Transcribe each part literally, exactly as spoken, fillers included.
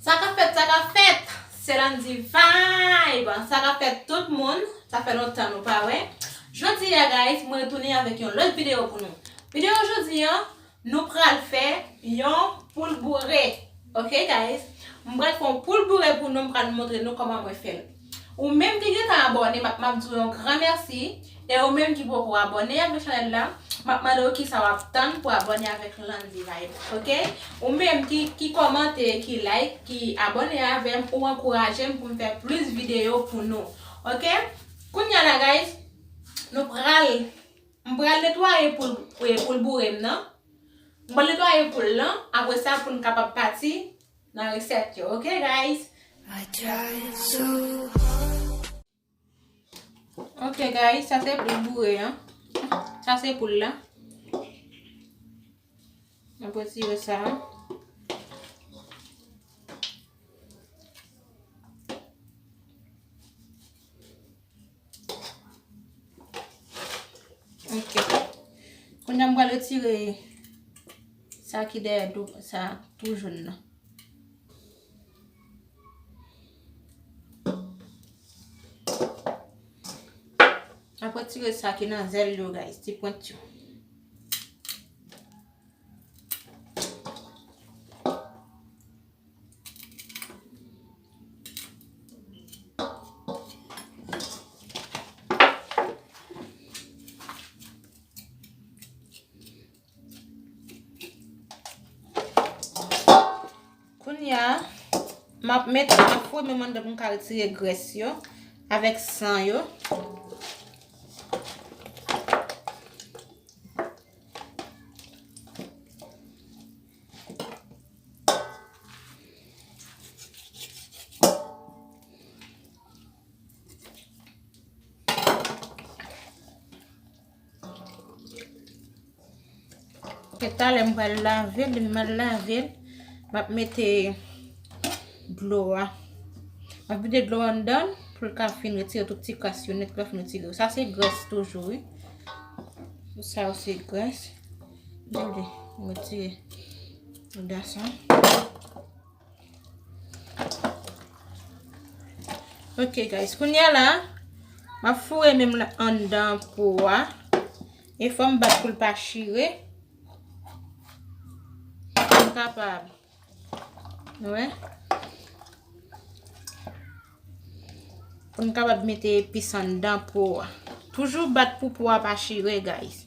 Sa k ap fèt, sa k ap fèt? Se Landy Vibe. Sa k ap fèt tout moun? Sa fè lontan nou pa wè. Jodi a, guys, mwen retounen avèk yon lòt videyo pou nou. Videyo jodi a, nou pral fè yon poul boure. Ok, guys? Mwen pral fè yon poul boure pou nou, mwen pral montre nou kòman mwen fè l. Ou menm ki gentan abòne, m ap, m ap di w yon gran mèsi. E ou menm ki poko abòne avèk chanèl la, m ap mande w kisa w ap tann pou abòne avèk Landy Vibe, ok? Ou menm ki, ki kòmante, ki like, ki abòne avè m, ou ankouraje m pou m fè plis videyo pou nou, ok? Kounye a la, guys, nou pral, m pral netwaye poul, e, poul boure m nan. M pral netwaye poul lan, apre sa pou n kapab pati nan resèt yo, ok, guys? I try so hard. Ok, guys, sa se poul boure an. Sa se poul la. Mwen retire sa. Ok. Kounye a, m pral retire sa ki dèyè tou, sa tou jòn nan. Apre, tire sa ki nan zèl yo, guys, ti pwent yo. Kounye a, m ap met, m ap foure men m anndan pou m ka retire grès yo avèk san yo. Talè m pral lave l, depi m al lave l, m ap mete dlo a. M ap vide dlo a anndan l pou l ka fin retire tout ti kras yo nèt, pou l fin retire. Sa se grès toujou, wi. Sa yo se grès. Gade, m retire anndan sa. Ok, guys, kounye a la, m ap foure men m anndan po a. E fò m bat pou l pa chire. Pou m kapab. Wè. Pou n kapab mete epis anndan po a. Toujou bat pou po a pa chire, guys.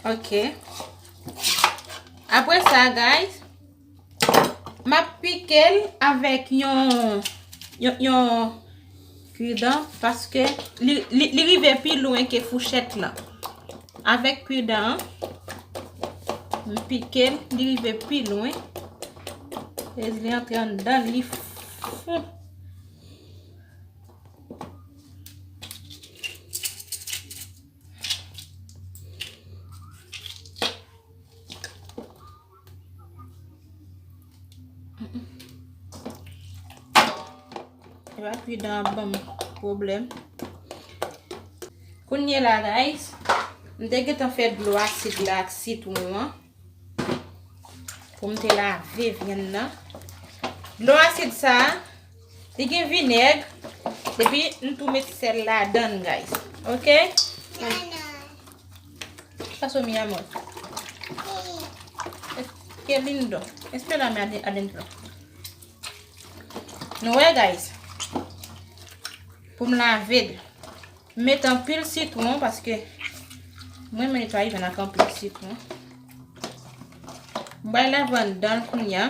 Ok. Apre sa, guys, m ap pike l avèk yon, yon, yon kwidan, paske li, li, li rive pi lwen ke fouchèt lan. Avèk kwidan an, m pike l, li rive pi lwen. E li antre anndan, li fon. Epa kwidan ap ban m pwoblèm. Kounye la, guys, m te gentan fè dlo asid la ak sitwon an. Pou m te lave vyann nan. Dlo asid sa a, li gen vinèg, epi m tou met sèl ladan l, guys. Ok? Paso mi amor. Qué lindo. Espérame aden-, adentro. Nou wè, guys. Pou m lave l. M met anpil sitwon paske mwen renmen netwaye vyann ak anpil sitwon. M pral lave anndan l kounye a.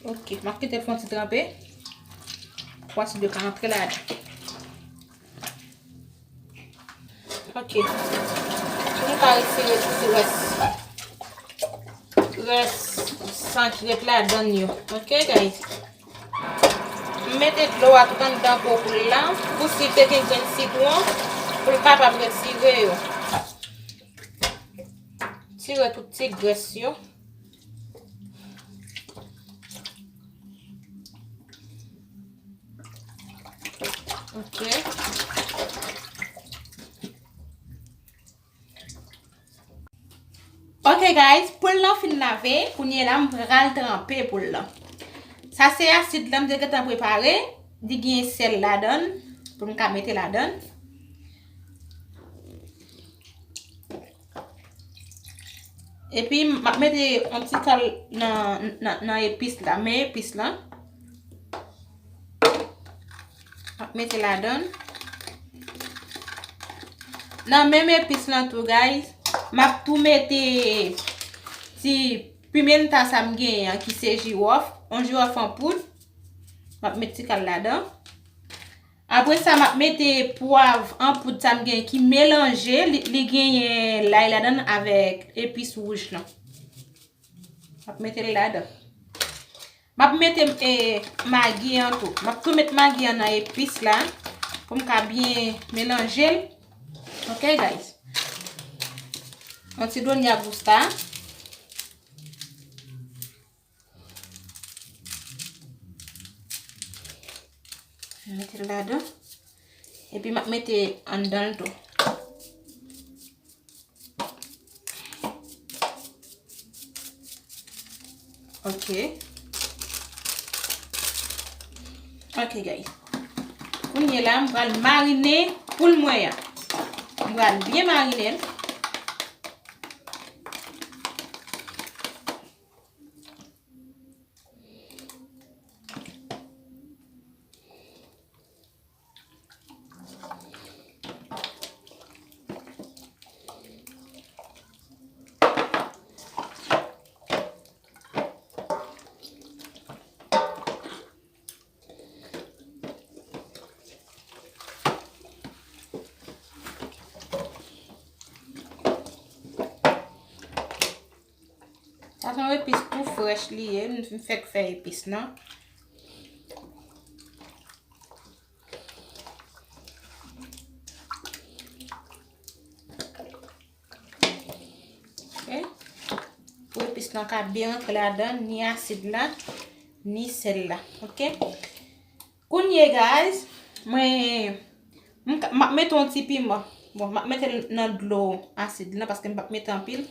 Ok, m ap kite l fè yon ti tranpe. Pou asid yo ka antre ladan. Ok. Pou nou ka retire tout rès, rès san ki ret ladan l yo. Ok, guys. M mete dlo a tout anndan po poul la. Pou si te gen grenn sitwon, Pou l kapab retire yo. Tire tout ti grès yo. Ok. Ok, guys, poul lan fin lave, kounye la m pral tranpe poul lan. Sa se asid lan m te gentan prepare, li gen sèl ladan l, pou m ka mete ladan l. Epi m ap mete yon ti kal nan, nan, nan epis la, men epis lan. M ap mete ladan l. Nan menm epis lan tou, guys, m ap tou mete ti pimenta sa m genyen an, ki se jiwòf, yon jiwòf an poud. M ap met ti kal ladan. Apre sa, m ap mete pwav an poud sa m genyen ki melanje, li, li genyen lay ladan l avèk epis wouj lan. M ap mete l ladan. M ap mete, e, magi an tou. M ap tou met magi an nan epis la pou m ka byen melanje l. Ok, guys. Yon ti donya gusta. Mete l ladan. Epi m ap mete anndan l tou. Ok. Ok, guys. Kounye la, m pral marine poul mwen an. M pral byen marine l. Sa se yon epis tou frèch li ye, m fèk fè epis lan. Ok. Pou epis lan ka byen rantre ladan, ni asid la, ni sèl la. Ok. Kounye, guys, mwen, m ka, m ap mete yon ti piman. Bon, m ap mete l nan dlo asid lan paske m p ap mete anpil.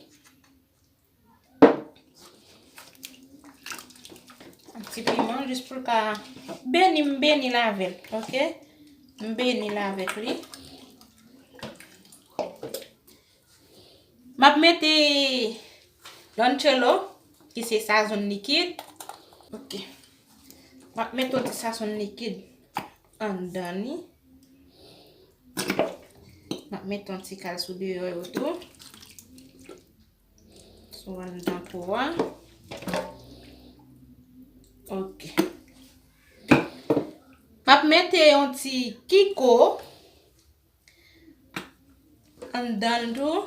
Yon ti piman, jis pou l ka beni, m beni l avè l, ok? M beni l avèk li. M ap mete limoncello, ki se sazon likid. Ok. M ap mete yon ti sazon likid anndan li. M ap mete yon ti kal sou deyò yo tou. Sou anndan po a. Ok. M ap mete yon ti kiko anndan l tou.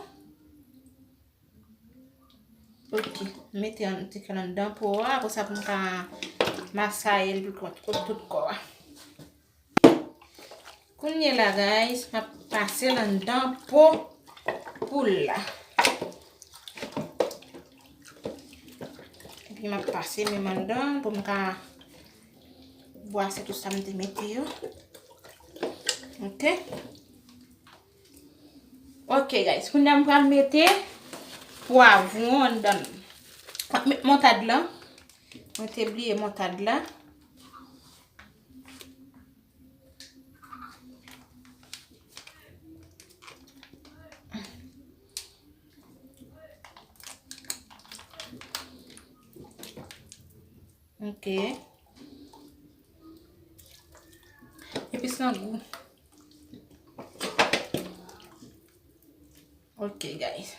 Ok, mete yon ti kal anndan po a, apre sa pou m ka masaye l tout, tout, tout kò a. Kounye la, guys, m ap pase l anndan po poul la. Epi m ap pase menm anndan pou m ka bwase tout sa m te mete yo. Ok. Ok, guys, kounye a m pral mete pwavwon anndan l. M ap met moutad la. Mwen te bliye moutad la. Ok. Epi san gou. Ok, guys.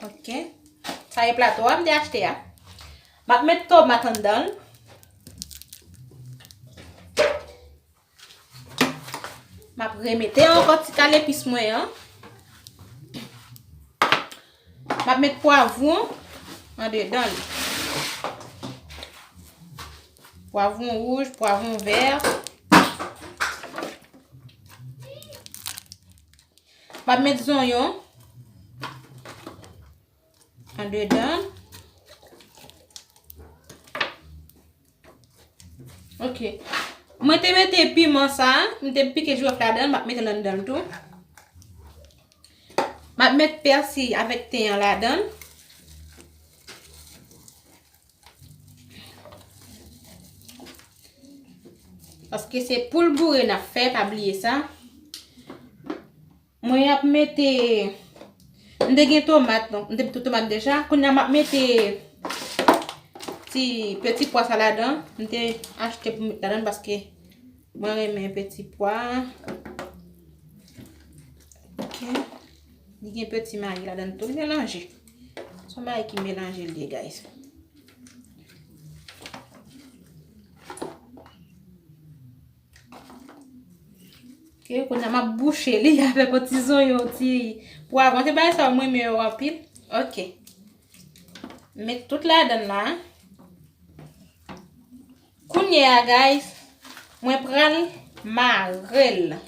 Ok. Sa e plato a m te achte a. M ap met tomat anndan l. M ap remete ankò ti kal epis mwen an. M ap met pwavwon andedan li. Pwavwon wouj, pwavwon vè. M ap met zonyon andedan. Ok. Mwen te mete piman sa, m te pike jirèf ladan, m ap mete l anndan l tou. M ap met pèsi avèk ten an ladan. Paske se poul boure n ap fè, pa bliye sa. Mwen ap mete, m te gen tomat, donk, m te mete tomat deja. Kounye a m ap mete ti peti pwa sa ladan. M te achte pou m met ladan paske mwen renmen peti pwa. Ok. Li gen peti mayi ladan tou, melanje. Se yon bagay ki melanje l ye, guys. Ok, kounye a m ap bouche li avèk yon ti zonyon, yon ti pwavwon. Se bagay sa yo mwen renmen yo anpil. Ok. Met tout ladan la. Kounye a, guys, mwen pral mare l.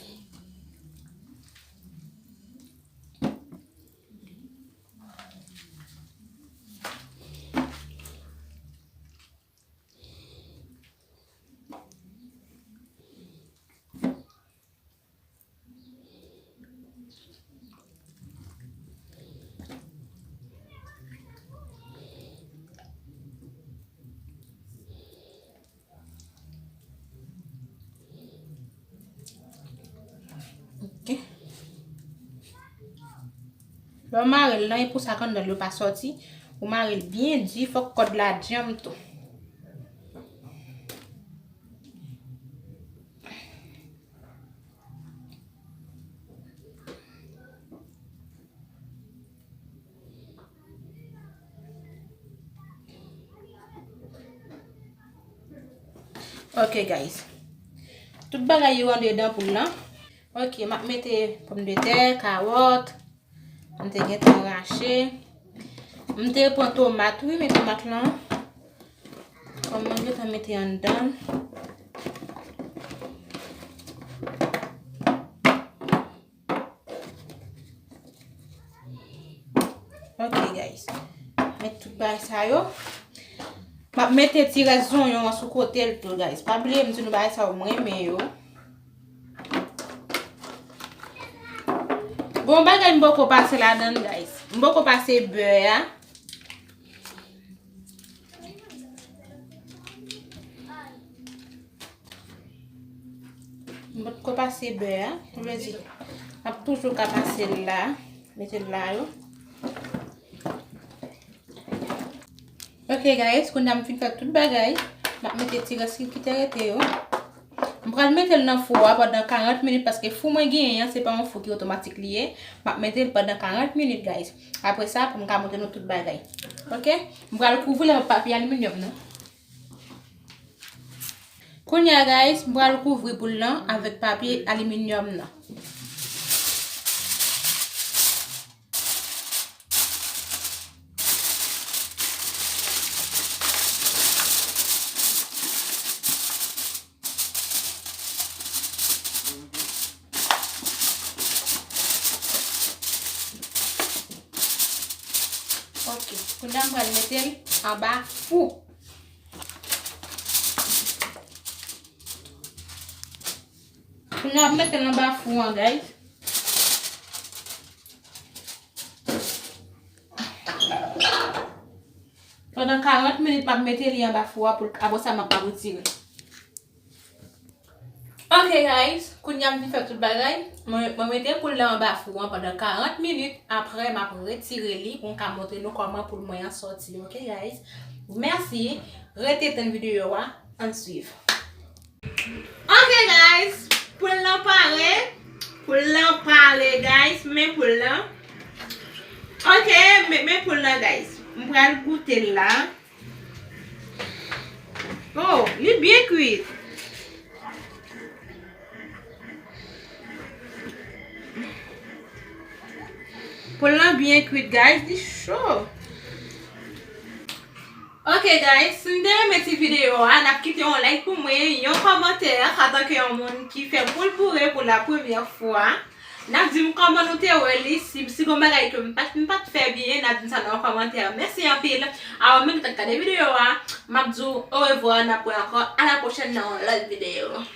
Ok. Lè w mare l lan, e pou sa kandan l yo pa sòti. Ou mare l byen di, fòk kòd la djanm tou. Ok, guys. Tout bagay yo andedan poul lan. Ok, m ap mete pòmdetè, kawòt. M te gentan rache. M te pran tomat, wi, men tomat lan, kòm mwen gentan mete anndan. Ok, guys. Met tout bagay sa yo. M ap mete ti rès zonyon an sou kote l tou, guys. Pa bliye m di nou bagay sa yo, mwen renmen yo. Bon, bagay m poko pase ladan, guys. M poko pase bè a. M poko pase bè a. Sa vle di, m ap toujou ka pase l la. Mete l la yo. Ok, guys, kounye a m fin fè tout bagay. M ap mete ti rès ki te rete yo. M pral mete l nan fou a pandan karant minit, paske fou mwen genyen an, se pa yon fou ki otomatik li ye. M ap mete l pandan karant minit, guys. Apre sa, pou m ka montre nou tout bagay. Ok? M pral kouvri l avèk papye aliminyòm nan. Kounye a, guys, m pral kouvri poul lan avèk papye aliminyòm nan. Ok, kounye a m pral mete l anba fou. Kounye a m ap mete l anba fou an, guys. Pandan karant minit, m ap mete li anba fou a pou l, apre sa, m ap retire. Ok, guys, kounye a m fin fè tout bagay. Mwen, mwen mete poul la anba fou an pandan karant minit. Apre, m ap retire li pou m ka montre nou kòman poul mwen an sòti. Ok, guys? Mèsi. Rete tann videyo a. Ann swiv. Ok, guys. Poul lan pare. Poul lan pare, guys. Men poul lan. Ok, men, men poul lan, guys. M pral goute l la. Oh, li byen kwit. Poul lan byen kwit, guys, li cho. Ok guys, si n te renmen ti videyo a, n ap kite yon like pou mwen, yon kòmantè, antanke yon moun ki fè poul boure pou la premyè fwa. N ap di m kòman nou te wè li, si, si gon bagay ke m pa t, m pa t fè byen, n ap di m sa nan yon kòmantè. Mèsi anpil. Avan menm tan gade videyo a, m ap di w orevwa, n ap wè ankò a la pwochèn nan yon lòt videyo.